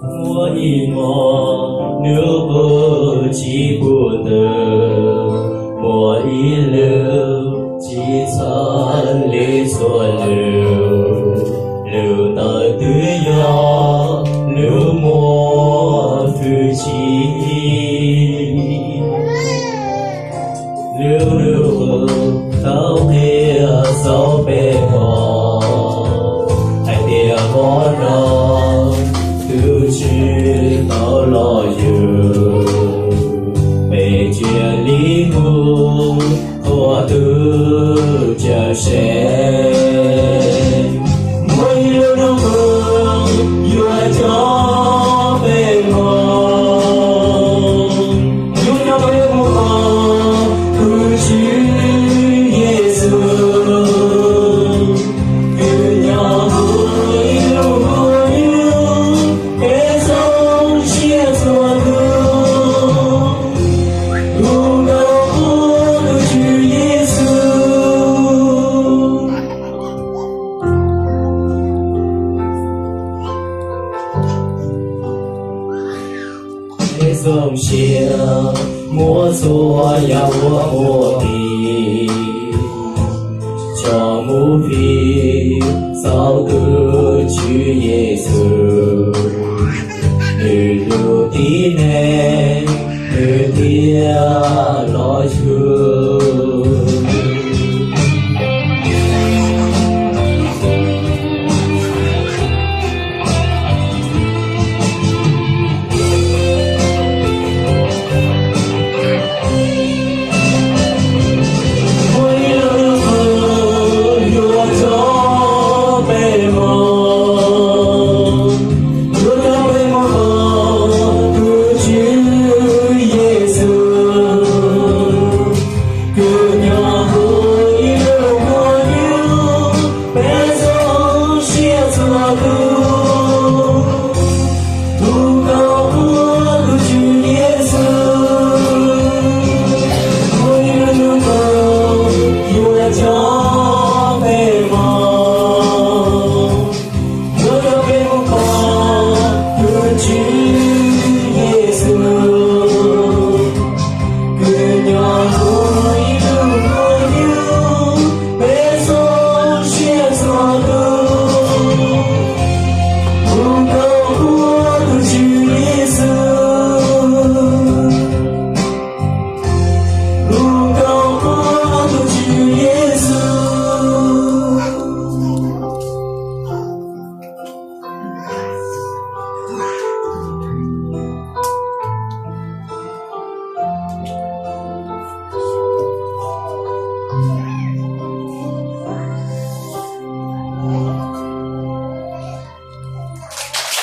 Muaj ib hmos nws qw tsis pub ntws, muaj ib lwm tsis txhawj li txhua lwm, lwm ntawd twb yog lub muaj hwj chim. Lub ntuj tau qhia txog peb hmos hais tias hmo no tus Tswv tau los yug, peb cia li mus qhuas tus Cawmseej. Muaj ib lub ntuj qub yuav coj peb mus, yuav coj peb mus qhuas tus Tswv Yexus, kws nyob hauv ib lub ntuj qub, peb zoo siab txhua tus, tus ntuj qub tus Tswv Yexus. Peb zoo siab muab txhua yam uas muaj tis tso mus fij xaus tus Tswv Yexus, nws lub tib neeg nws thiaj los